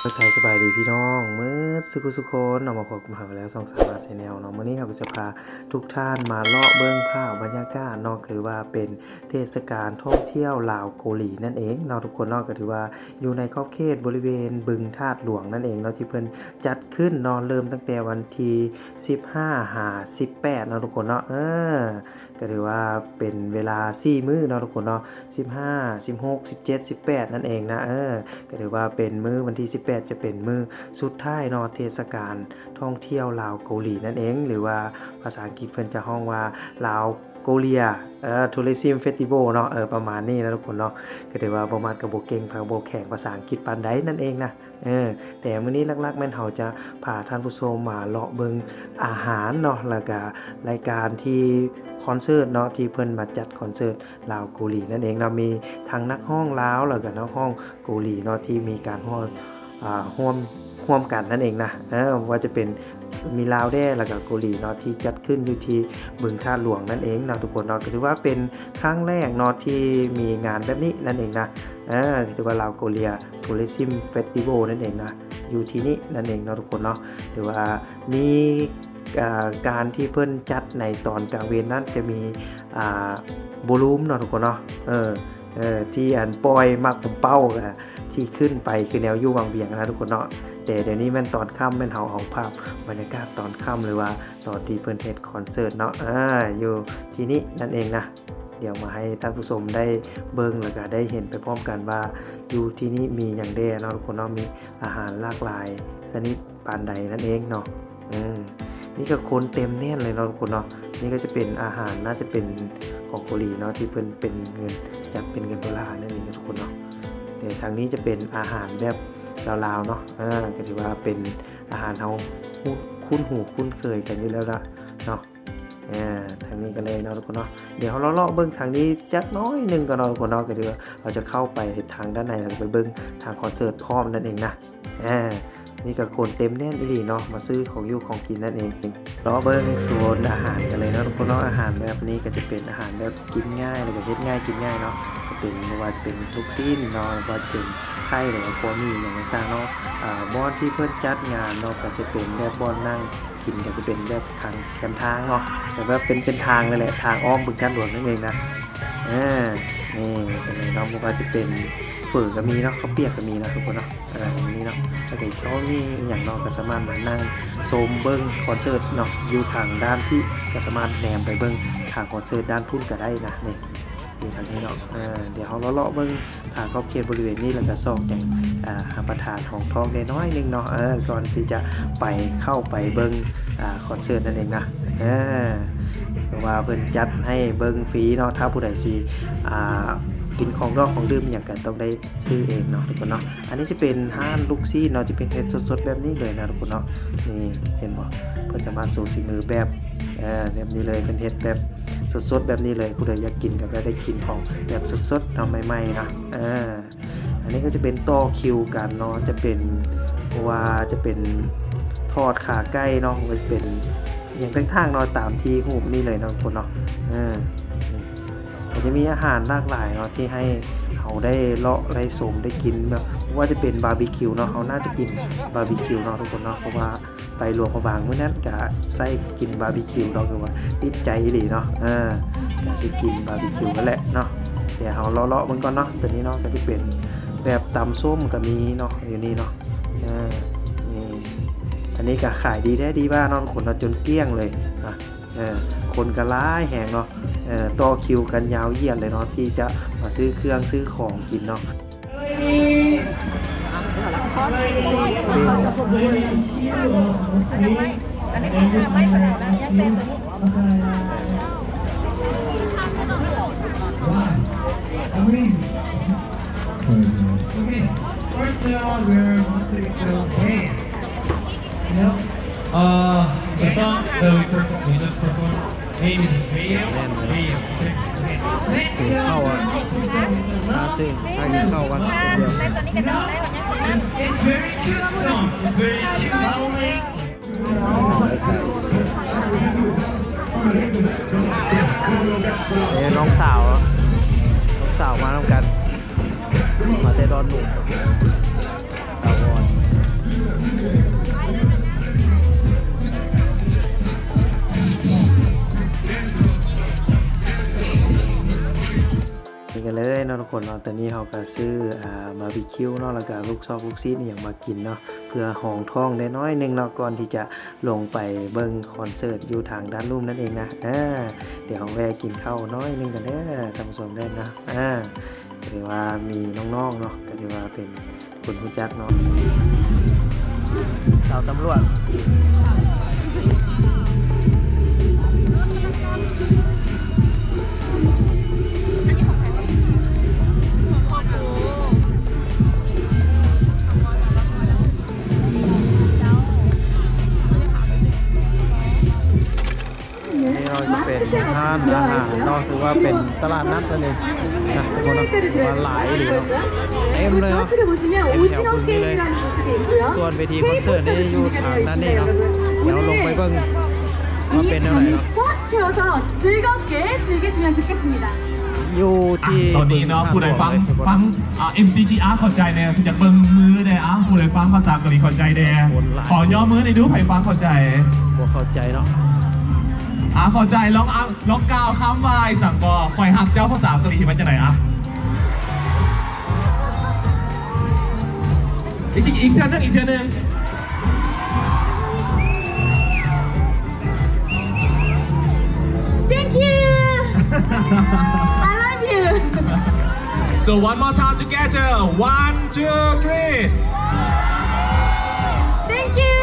ທັກທາຍສະບາຍດີພີ່ນ້ອງເໝິດສຸຂູສຸຄົນເນາະ, ມາພົບກັບເຮົາແລ້ວ ຊ່ອງສາມາດແຊນແນວເນາະ. ມື້ນີ້ເຮົາກໍຈະພາທຸກທ່ານມາເລາະເບິ່ງພາບບັນຍາກາດເນາະ, ຄືວ່າເປັນເທດສະການທ່ອງທ່ຽວລາວເກົາຫຼີນັ້ນເອງເນາະທຸກຄົນເນາະ. ກໍຖືວ່າຢູ່ໃນຂອບເຂດບໍລິເວນບຶງທາດຫຼວງນັ້ນເອງເນາະ ທີ່ເພິ່ນຈັດຂຶ້ນເນາະ, ເລີ່ມຕັ້ງແຕ່ວັນທີສິບຫ້າຫາສິບແປດເນາະທຸກຄົນເນາະ. ເອີ ກໍຖືວ່າເປັນເວລາສີ່ມື້ເນາະທຸກຄົນເນາະ, ສິບຫ້າ ສິບຫົກ ສິບເຈັດ ສິບແປດນັ້ນເອງນະ. ເອີ ກໍຖືວ່າເປັນມື້ວັນທີສິບແປດ ຈະເປັນມື້ສຸດທ້າຍເນາະ ເທດສະການທ່ອງທ່ຽວລາວເກົາຫຼີນັ້ນເອງ ຫຼືວ່າພາສາອັງກິດເພິ່ນຈະຮ້ອງວ່າ Lao Korea ເອີ Tourism Festival ເນາະ, ເອີ ປະມານນີ້ນະທຸກຄົນເນາະ. ກໍຖືວ່າບໍ່ມັດກໍບໍ່ເກັ່ງ ພາ ບໍ່ແຂງພາສາອັງກິດປານໃດນັ້ນເອງນະ. ເອີ ແຕ່ມື້ນີ້ຫຼັກໆແມ່ນເຮົາຈະພາທ່ານຜູ້ຊົມມາເລາະເບິ່ງອາຫານເນາະ ແລ້ວກະລາຍການທີ່ຄອນເສີດເນາະ ທີ່ເພິ່ນມາຈັດຄອນເສີດລາວເກົາຫຼີນັ້ນເອງເນາະ. ມີທັງນັກຮ້ອງລາວ ແລ້ວກະນັກຮ້ອງເກົາຫຼີເນາະ ທີ່ມີການຮ່ວມ ອ່າ ຮ່ວມ ຮ່ວມກັນນັ້ນເອງນະ. ເອີ ບໍ່ວ່າຈະເປັນ ມີລາວແດ່ ແລ້ວກະເກົາຫຼີເນາະ ທີ່ຈັດຂຶ້ນຢູ່ທີ່ບຶງທາດຫຼວງນັ້ນເອງເນາະທຸກຄົນເນາະ. ກໍຖືວ່າເປັນຄັ້ງແລກເນາະ ທີ່ມີງານແບບນີ້ນັ້ນເອງນະ. ເອີ ກໍຖືວ່າ Lao Korea Tourism Festival ນັ້ນເອງນະ ຢູ່ທີ່ນີ້ນັ້ນເອງເນາະທຸກຄົນເນາະ. ຖືວ່າມີ ເອີ ການທີ່ເພິ່ນຈັດໃນຕອນກາງເວັນນັ້ນຈະມີ ອ່າ ໂບລູມເນາະທຸກຄົນເນາະ. ເອີ ເອີ ທີ່ອັນປ່ອຍໝາກປຶມເປົ້າ ທີ່ຂຶ້ນໄປຄືແນວຢູ່ວັງວຽງນະທຸກຄົນເນາະ. ແຕ່ດຽວນີ້ແມ່ນຕອນຄ່ຳ ແມ່ນເຮົາເອົາພາບບັນຍາກາດຕອນຄ່ຳ ຫຼືວ່າຕອນທີ່ເພິ່ນເຮັດຄອນເສີດເນາະ ເອີ ຢູ່ທີ່ນີ້ນັ້ນເອງນະ. ດຽວມາໃຫ້ທ່ານຜູ້ຊົມໄດ້ເບິ່ງ ແລ້ວກະໄດ້ເຫັນໄປພ້ອມກັນວ່າ ຢູ່ທີ່ນີ້ມີຫຍັງແດ່ເນາະທຸກຄົນເນາະ, ມີອາຫານຫຼາກຫຼາຍຊະນິດປານໃດນັ້ນເອງເນາະ. ເອີ ນີ້ກໍຄົນເຕັມແໜ້ນເລີຍເນາະທຸກຄົນເນາະ. ນີ້ກໍຈະເປັນອາຫານ ໜ້າຈະເປັນຂອງເກົາຫຼີເນາະ ທີ່ເພິ່ນເປັນເງິນ ຈັດເປັນເງິນໂດລານັ້ນເອງທຸກຄົນເນາະ. ແຕ່ທາງນີ້ຈະເປັນອາຫານແບບລາວໆເນາະ, ເອີ ກໍຖືວ່າເປັນອາຫານເຮົາຄຸ້ນ ຄຸ້ນຫູຄຸ້ນເຄີຍກັນຢູ່ແລ້ວລະເນາະ. ເອີ ທາງນີ້ກັນເລີຍເນາະທຸກຄົນເນາະ. ດຽວເຮົາເລາະໆເບິ່ງທາງນີ້ຈັກໜ້ອຍໜຶ່ງກ່ອນເນາະທຸກຄົນເນາະ. ກໍຖືວ່າເຮົາຈະເຂົ້າໄປທາງດ້ານໃນ ແລ້ວກໍໄປເບິ່ງທາງຄອນເສີດພ້ອມນັ້ນເອງນະ. ເອີ ນີ້ກໍຄົນເຕັມແໜ້ນອີ່ຫຼີເນາະ ມາຊື້ຂອງຢູ່ຂອງກິນນັ້ນເອງ. ເລາະເບິ່ງໂຊນອາຫານກັນເລີຍເນາະທຸກຄົນເນາະ. ອາຫານແບບນີ້ກໍຈະເປັນອາຫານແບບກິນງ່າຍ ແລ້ວກໍເຮັດງ່າຍກິນງ່າຍເນາະ. ຈະເປັນ ບໍ່ວ່າຈະເປັນລູກຊີ້ນເນາະ ບໍ່ວ່າຈະເປັນໄຂ່ ຫຼືວ່າຄົວໝີ່ຫຍັງຕ່າງໆເນາະ. ອ່າ ບ່ອນທີ່ເພິ່ນຈັດງານເນາະ ກໍຈະເປັນແບບບ່ອນນັ່ງ ກິນກໍຈະເປັນແບບຂ້າງແຄມທາງເນາະ ແບບວ່າເປັນ ເປັນທາງນັ້ນແຫຼະ ທາງອ້ອມບຶງທາດຫຼວງນັ້ນເອງນະ. ເອີ ນີ້ກໍມີເນາະ ບໍ່ວ່າຈະເປັນເຝີກໍມີເນາະ ເຂົ້າປຽກກໍມີເນາະທຸກຄົນເນາະ. ເອີ ນີ້ເນາະ ແລ້ວກໍເຂົາມີອີ່ຫຍັງເນາະ ກໍສາມາດມານັ່ງຊົມເບິ່ງຄອນເສີດເນາະ ຢູ່ທາງດ້ານພີ້ ກໍສາມາດແນມໄປເບິ່ງທາງຄອນເສີດດ້ານພຸ້ນກໍໄດ້ນະ. ນີ້ ຢູ່ທາງນີ້ເນາະ. ເອີ ດຽວເຮົາເລາະໆເບິ່ງ ຖ້າຂອບເຂດບໍລິເວນນີ້ ແລ້ວກໍຊອກຫຍັງ ອ່າ ຮັບປະທານຮອງທ້ອງໄດ້ໜ້ອຍໜຶ່ງເນາະ ເອີ ກ່ອນທີ່ຈະໄປ ເຂົ້າໄປເບິ່ງ ອ່າ ຄອນເສີດນັ້ນເອງນະ. ເອີ ເພາະວ່າເພິ່ນຈັດໃຫ້ເບິ່ງຟຣີເນາະ ຖ້າຜູ້ໃດຊິ ອ່າ ກິນຂອງດອກຂອງດື່ມຫຍັງກໍຕ້ອງໄດ້ຊື້ເອງເນາະທຸກຄົນເນາະ. ອັນນີ້ຈະເປັນຮ້ານລູກຊີ້ນເນາະ ທີ່ເພິ່ນເຮັດສົດໆແບບນີ້ເລີຍນະທຸກຄົນເນາະ. ນີ້ເຫັນບໍ່ ເພິ່ນສາມາດໂຊສີມືແບບ ເອີ ແບບນີ້ເລີຍ ເພິ່ນເຮັດແບບສົດໆແບບນີ້ເລີຍ. ຜູ້ໃດຢາກກິນກໍໄດ້ ໄດ້ກິນຂອງແບບສົດໆເນາະ ໃໝ່ໆເນາະ. ເອີ ອັນນີ້ກໍຈະເປັນຕໍ່ຄິວກັນເນາະ ຈະເປັນ ບໍ່ວ່າຈະເປັນທອດຂາໄກ່ເນາະ ຫຼືວ່າຈະເປັນອີ່ຫຍັງຕ່າງໆເນາະ ຕາມທີ່ຮູບນີ້ເລີຍເນາະທຸກຄົນເນາະ. ເອີ ນີ້ ກໍຈະມີອາຫານຫຼາກຫຼາຍເນາະ ທີ່ໃຫ້ເຮົາໄດ້ເລາະໄດ້ຊົມໄດ້ກິນເນາະ. ບໍ່ວ່າຈະເປັນບາບີຄິວເນາະ ເຮົາໜ້າຈະກິນບາບີຄິວເນາະທຸກຄົນເນາະ ເພາະວ່າ ໄປຫຼວງພະບາງມື້ນັ້ນກະໃສ່ກິນບາບີຄິວເນາະ ຄືວ່າຕິດໃຈອີ່ຫຼີເນາະ. ເອີ ກະຊິກິນບາບີຄິວນັ້ນແຫຼະເນາະ. ດຽວເຮົາເລາະໆເບິ່ງກ່ອນເນາະ. ຕົວນີ້ເນາະ ກະຈະເປັນແບບຕຳສົ້ມກະມີເນາະ ຢູ່ນີ້ເນາະ. ເອີ ນີ້ ອັນນີ້ກະຂາຍດີແທ້ດີວ່າເນາະ ຄົນເນາະ ຈົນກ້ຽງເລີຍນະ. ເອີ ຄົນກະຫຼາຍແຮງເນາະ. ເອີ ຕໍ່ຄິວກັນຍາວຢຽດເລີຍເນາະ ທີ່ຈະມາຊື້ເຄື່ອງຊື້ຂອງກິນເນາະ. แน่นเลยนะ หิวข้าวอ่ะ หาซื้อ หากินข้าวกันคนเดียว นี่น้องสาว น้องสาวมานำกัน มาแต่ดอนหนุ่ม ถาวร ຕອນນີ້ເຮົາກໍຊື້ ອາ ບາບີຄິວເນາະ ແລ້ວກໍລູກຊອກລູກຊີ້ນອີ່ຫຍັງມາກິນເນາະ ເພື່ອຮອງທ້ອງໄດ້ໜ້ອຍໜຶ່ງເນາະ ກ່ອນທີ່ຈະລົງໄປເບິ່ງຄອນເສີດຢູ່ທາງດ້ານລຸ່ມນັ້ນເອງນະ. ເອີ ດຽວເຮົາແວ່ກິນເຂົ້າໜ້ອຍໜຶ່ງກັນເດີທ່ານຜູ້ຊົມເດີເນາະ. ເອີ ກໍຖືວ່າມີນ້ອງໆເນາະ ກໍຖືວ່າເປັນ ຄົນຮູ້ຈັກເນາະ ສາວຕຳຫຼວດ. ນີ້ເນາະ ຈະເປັນຮ້ານອາຫານເນາະ ຫຼືວ່າເປັນຕະຫຼາດນັດນັ້ນເອງນະທຸກຄົນເນາະ. ວ່າຫຼາຍອີ່ຫຼີເນາະ ເຕັມເລີຍເນາະ ເຕັມແຖວບຶງນີ້ເລີຍ. ສ່ວນເວທີຄອນເສີດນີ້ຢູ່ທາງດ້ານນີ້ເນາະ. ດຽວລົງໄປເບິ່ງວ່າເປັນແນວໃດເນາະ. ຢູ່ທີ່ ອ່ະ ຕອນນີ້ເນາະ ຜູ້ໃດຟັງ ຟັງ ອ່າ ເອັມຊີຈີອາ ເຂົ້າໃຈແດ່ ຢາກເບິ່ງມືແດ່. ອ່ະ ຜູ້ໃດຟັງພາສາເກົາຫຼີເຂົ້າໃຈແດ່ ຂໍຍໍມືແດ່ດູ ໃຜຟັງເຂົ້າໃຈ. ບໍ່ເຂົ້າໃຈເນາະ. ອ່າ ເຂົ້າໃຈ ລອງ ອ່າ ລອງກ່າວຄຳວ່າອີ່ຫຍັງກໍ ຂ້ອຍຮັກເຈົ້າ ພາສາເກົາຫຼີມັນຈັ່ງໃດ? ອ່ະ ອີກ ອີກເທື່ອໜຶ່ງ ອີກເທື່ອໜຶ່ງ. Thank you. I love you. So one more time together. One, two, three. Thank you.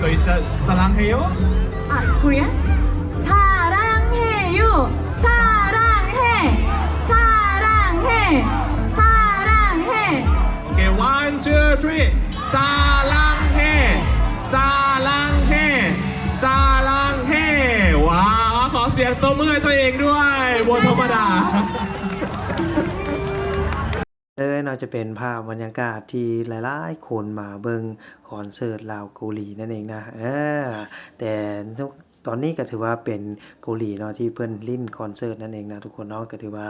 So it's a 사랑해요? 아, Korean? 사랑해요. 사랑해. 사랑해. 사랑해. Okay, one, two, three. 사랑해. 사랑해. 사랑해. ວ້າວ ຂໍສຽງຕົບມືໃຫ້ຕົວເອງດ້ວຍ ບໍ່ທຳມະດາ. ເລີຍເນາະ ຈະເປັນພາບບັນຍາກາດທີ່ຫຼາຍໆຄົນມາເບິ່ງຄອນເສີດລາວເກົາຫຼີນັ້ນເອງນະ. ເອີ ແຕ່ທຸກ ຕອນນີ້ກໍຖືວ່າເປັນເກົາຫຼີເນາະ ທີ່ເພິ່ນຫຼິ້ນຄອນເສີດນັ້ນເອງນະທຸກຄົນເນາະ. ກໍຖືວ່າ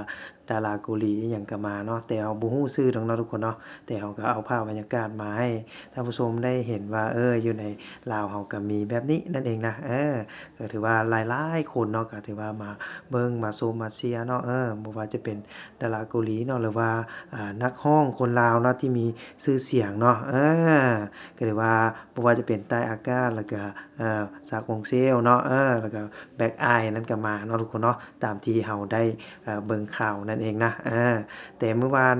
ດາລາເກົາຫຼີອີ່ຫຍັງກໍມາເນາະ ແຕ່ເຮົາບໍ່ຮູ້ຊື່ດອກເນາະທຸກຄົນເນາະ. ແຕ່ເຮົາກໍເອົາພາບບັນຍາກາດມາໃຫ້ທ່ານຜູ້ຊົມໄດ້ເຫັນວ່າ ເອີ ຢູ່ໃນລາວເຮົາກໍມີແບບນີ້ນັ້ນເອງນະ. ເອີ ກໍຖືວ່າຫຼາຍໆຄົນເນາະ ກໍຖືວ່າມາເບິ່ງມາຊົມມາເຊຍເນາະ. ເອີ ບໍ່ວ່າຈະເປັນ ດາລາເກົາຫຼີເນາະ ຫຼືວ່າ ອ່າ ນັກຮ້ອງຄົນລາວເນາະ ທີ່ມີຊື່ສຽງເນາະ. ເອີ ກໍຖືວ່າບໍ່ວ່າຈະເປັນ ໃຕ້ອາກາດ ແລ້ວກະ ເອີ ສັກ ວົງເຊວເນາະ ເອີ ແລ້ວກະ ແບລັກອາຍນັ້ນກະມາເນາະທຸກຄົນເນາະ ຕາມທີ່ເຮົາໄດ້ ເອີ ເບິ່ງຂ່າວນັ້ນເອງນະ. ເອີ ແຕ່ມື້ວານ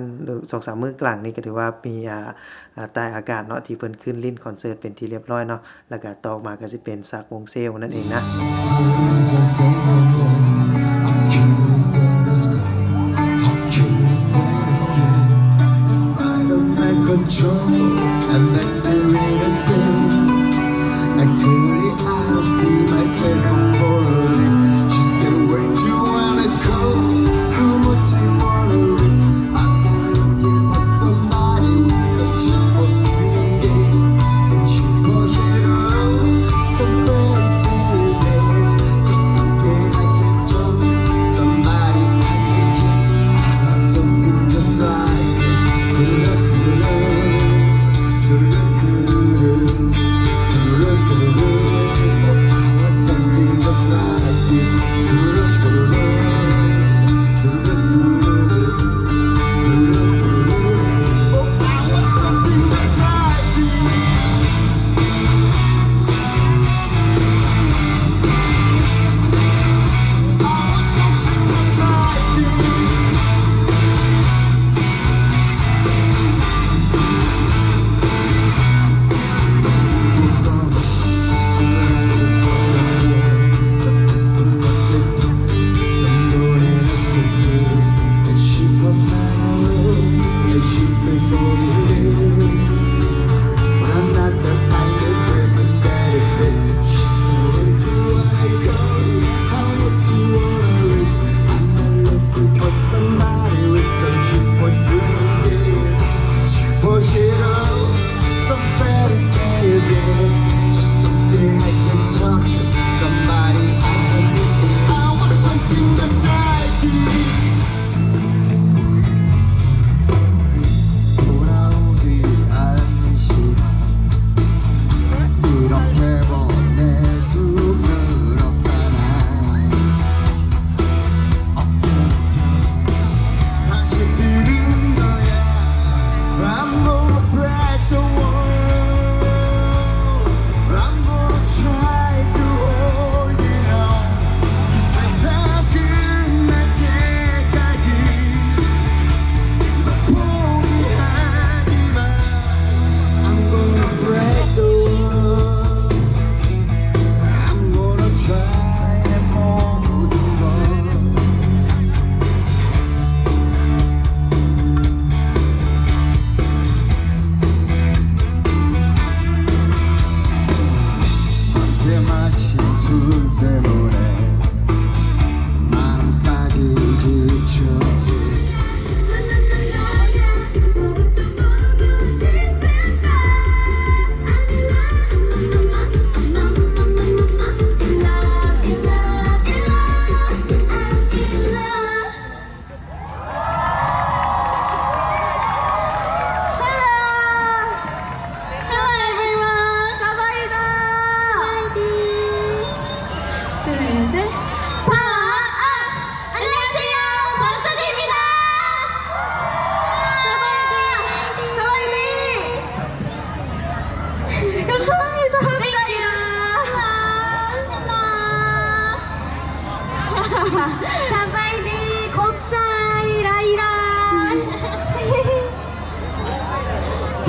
ສອງສາມມື້ຫຼັງນີ້ກໍຖືວ່າມີ ອ່າ ອ່າ ໃຕ້ອາກາດເນາະ ທີ່ເພິ່ນຂຶ້ນຫຼິ້ນຄອນເສີດເປັນທີ່ລຽບຮ້ອຍເນາະ. ແລ້ວກະຕໍ່ມາກະຊິເປັນສັກ ວົງເຊວນັ້ນເອງນະ.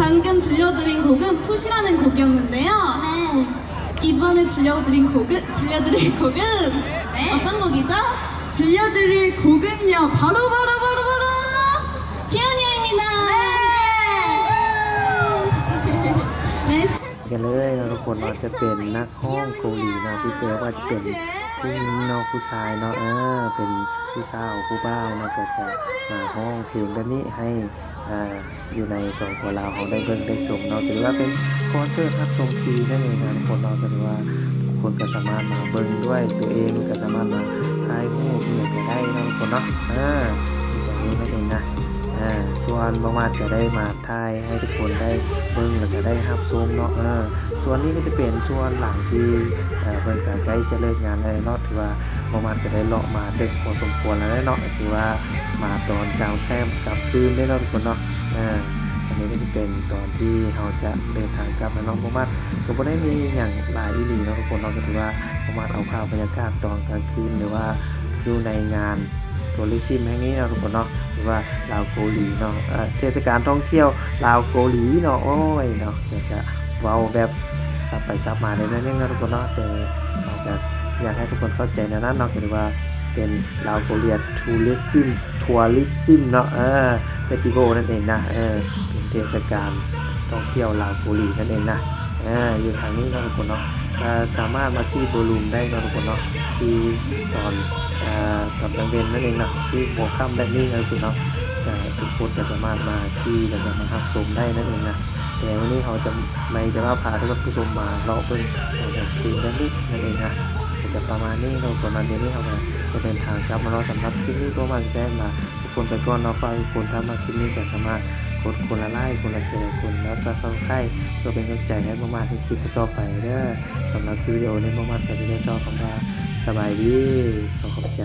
방금 들려드린 곡은 푸시라는 곡이었는데요. 네. 이번에 들려드린 곡은, 들려드릴 곡은 네. 어떤 곡이죠? 들려드릴 곡은요, 바로, 바로, 바로, 바로! 피오니아입니다. 네. 네. ກັນເລີຍເນາະທຸກຄົນເນາະ ຈະເປັນນັກຮ້ອງເກົາຫຼີເນາະ ທີ່ແປວ່າຈະເປັນຜູ້ຍິງເນາະ ຜູ້ຊາຍເນາະ ເອີ ເປັນຜູ້ສາວຜູ້ບ່າວເນາະ ກໍຈະມາຮ້ອງເພງແບບນີ້ໃຫ້ ເອີ ຢູ່ໃນສປປ ລາວເຮົາໄດ້ເບິ່ງໄດ້ຊົມເນາະ ກໍຖືວ່າເປັນຄອນເສີດຮັບຊົມຟຣີນັ້ນເອງນະທຸກຄົນເນາະ ກໍຖືວ່າທຸກຄົນກໍສາມາດມາເບິ່ງດ້ວຍຕົວເອງ ກໍສາມາດມາຖ່າຍຮູບອີ່ຫຍັງກໍໄດ້ເນາະທຸກຄົນເນາະ ເອີ ຢູ່ແບບນີ້ນັ້ນເອງນະ ເອີ ສ່ວນບໍ່ມາດກໍໄດ້ມາ ຖ່າຍໃຫ້ທຸກຄົນໄດ້ເບິ່ງ ແລ້ວກໍໄດ້ຮັບຊົມເນາະ ເອີ ສ່ວນນີ້ກໍຈະເປັນສ່ວນຫຼັງທີ່ ເອີ ເພິ່ນກໍໃກ້ຈະເລີກງານແລ້ວເນາະ ຖືວ່າບໍ່ມາດກໍໄດ້ເລາະມາເດິກພໍສົມຄວນແລ້ວເນາະ ຖືວ່າມາຕອນກາງແຄ້ມກາງຄືນເດ້ເນາະທຸກຄົນເນາະ ເອີ ອັນນີ້ກໍຈະເປັນຕອນທີ່ເຮົາຈະເດີນທາງກັບແລ້ວເນາະ ບໍ່ມາດກໍບໍ່ໄດ້ມີຫຍັງຫຼາຍອີ່ຫຼີເນາະທຸກຄົນເນາະ ກໍຖືວ່າບໍ່ມາດເອົາພາບບັນຍາກາດຕອນກາງຄືນ ຫຼືວ່າຢູ່ໃນງານ ໂທຣິຊຶມແຫ່ງນີ້ເນາະທຸກຄົນເນາະ ຫຼືວ່າລາວເກົາຫຼີເນາະ ເອີ ເທດສະການທ່ອງທ່ຽວລາວເກົາຫຼີເນາະ ໂອ້ຍເນາະ ກໍຈະເວົ້າແບບສັບໄປສັບມາໄດ້ໜ້ອຍໜຶ່ງເນາະທຸກຄົນເນາະ ແຕ່ເຮົາກໍຢາກໃຫ້ທຸກຄົນເຂົ້າໃຈແນວນັ້ນເນາະ ກໍຖືວ່າເປັນລາວເກົາຫຼີ Tourism Tourism ເນາະ ເອີ Festival ນັ້ນເອງນະ ເອີ ເປັນເທດສະການທ່ອງທ່ຽວລາວເກົາຫຼີນັ້ນເອງນະ ເອີ ຢູ່ທາງນີ້ເນາະທຸກຄົນເນາະ ກໍສາມາດມາຂີ່ໂບລູມໄດ້ເນາະທຸກຄົນເນາະ ທີ່ຕອນ ເອີ ຕອນກາງເວັນນັ້ນເອງເນາະ ທີ່ຫົວຄ່ຳແບບນີ້ເນາະທຸກຄົນເນາະ ກໍທຸກຄົນກໍສາມາດມາຂີ່ ແລ້ວກໍມາຮັບຊົມໄດ້ນັ້ນເອງນະ ແຕ່ມື້ນີ້ເຮົາຈະ ໄມ່ຈະມາພາທ່ານຜູ້ຊົມມາເລາະເບິ່ງການຮ້ອງເພງແບບນີ້ນັ້ນເອງນະ ກໍຈະປະມານນີ້ເນາະທຸກຄົນເນາະ ດຽວນີ້ເຮົາກໍຈະເດີນທາງກັບແລ້ວເນາະ ສຳລັບຄລິບນີ້ກໍມາແຈ້ງລາ ທຸກຄົນໄປກ່ອນເນາະ ຝາກທຸກຄົນ ຖ້າມັກຄລິບນີ້ກໍສາມາດກົດຄົນລະໄລ ຄົນລະແຊ ຄົນລະ Subscribe ເພື່ອເປັນກຳລັງໃຈໃຫ້ບໍ່ມາດເຮັດຄລິບຕໍ່ໆໄປເດີ ສຳລັບຄລິບວິດີໂອນີ້ບໍ່ມາດກໍຈະໄດ້ກ່າວຄຳວ່າ ສະບາຍດີ ຂໍຂອບໃຈ.